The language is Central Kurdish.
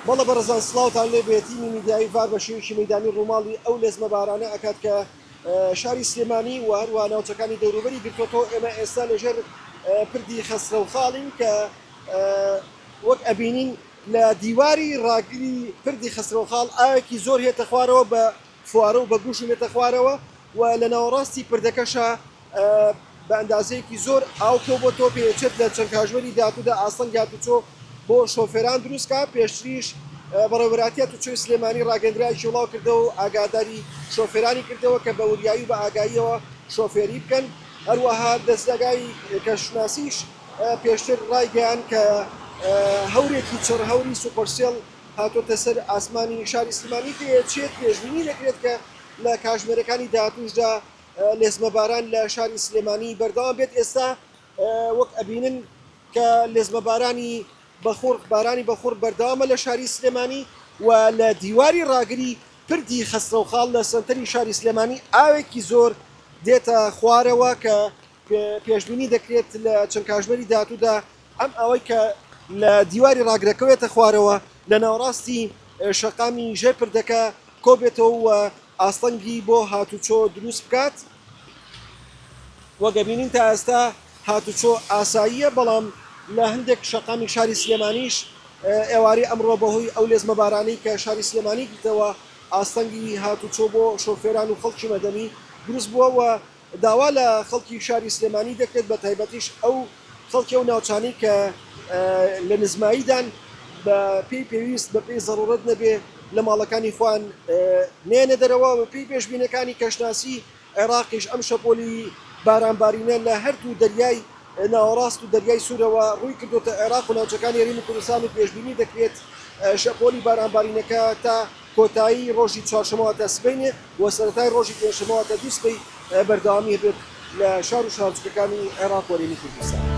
بەڵێ بەڕێزان سڵاوتان لێ بێ تیمی میدیایی ڤار بە شێوەیەکی مەیدانی ڕووماڵی ئەو لێزمە بارانە ئەکات کە شاری سلێمانی و هەروەها ناوچەکانی دەوروبەری گرتۆتەوە ئێمە ئێستا لەژێر پردی خەسرەوخاڵین کە وەک ئەبینین لە دیواری ڕاگری پردی خەسرەوخاڵ ئاوێکی زۆر هێتە خوارەوە بە فوارە و بە گوشم هێتە خوارەوە و لە ناوەڕاستی پردەکەشا بە ئەندازەیەکی زۆر ئاو کۆبۆتەوە، پێدەچێت لە چەند کاژمێری داهاتوودا ئاستەنگی هاتوچۆ بۆ شۆفێران دروست کا، پێشتریش بەڕێوەبەرایەتی هاتوچۆی سلێمانی ڕاگەیەندراوێکی بڵاوکردەوە و ئاگاداری شۆفێرانی کردەوە کە بە وریایی و بە ئاگاییەوە شۆفێری بکەن، هەروەها دەزگای کەشناسیش پێشتر ڕایگەیاند کە هەورێکی چڕ هەوری سوپەرسێڵ هاتۆتە سەر ئاسمانی شاری سلێمانی، پێدەچێت پێشبینی دەکرێت کە لە کاژمێرەکانی داهاتووشدا لێزمەباران لە شاری سلێمانی بەردەوام بێت، ئێستا وەک ئەبینن کە لێزمەبارانی بەخوڕ بارانی بەخوڕ بەردەوامە لە شاری سلێمانی و لە دیواری ڕاگری پردی خەسرەوخاڵ لە سەنتەری شاری سلێمانی ئاوێکی زۆر دێتە خوارەوە کە پێشبینی دەکرێت لە چەند کاژمێری داهاتوودا ئەم ئاوەی کە لە دیواری ڕاگرەکەوێتە خوارەوە لە ناوەڕاستی شەقامی ژێر پردەکە کۆبێتەوە و ئاستەنگی بۆ هاتوچۆ دروست بکات. وەک ئەبینین تا ئێستا هاتوچۆ ئاساییە، بەڵام لە هەندێک شەقامی شاری سلێمانیش ئێوارەی ئەمڕۆ بەهۆی ئەو لێزمە بارانەی کە شاری سلێمانی گرتەوە ئاستەنگی هاتوچۆ بۆ شۆفێران و خەڵکی مەدەنی دروست بووە و داوا لە خەڵکی شاری سلێمانی دەکرێت بە تایبەتیش ئەو خەڵکی ئەو ناوچانەی کە لە نزماییدان بە پێی پێویست بە پێی زەڕوڕەت نەبێ لە ماڵەکانی خۆیان نێنە دەرەوە بە پێی پێشبینەکانی کەشناسی عێراقیش ئەم شەپۆلی بارانبارینە لە هەردوو دەریای ناوەڕاست و دەریای سوورەوە ڕووی کردوتە عێراق و ناوچەکانی هەرێمی کوردستان و پێشبینی دەکرێت شەپۆلی بارانبارینەکە تا کۆتایی ڕۆژی چوارشەممە واتە سبەینێ و سەرەتای ڕۆژی پێنجشەممە واتە دووسبەی بەردەوامی هەبێت لە شار و شارۆچکەکانی عێراق و هەرێمی کوردستان.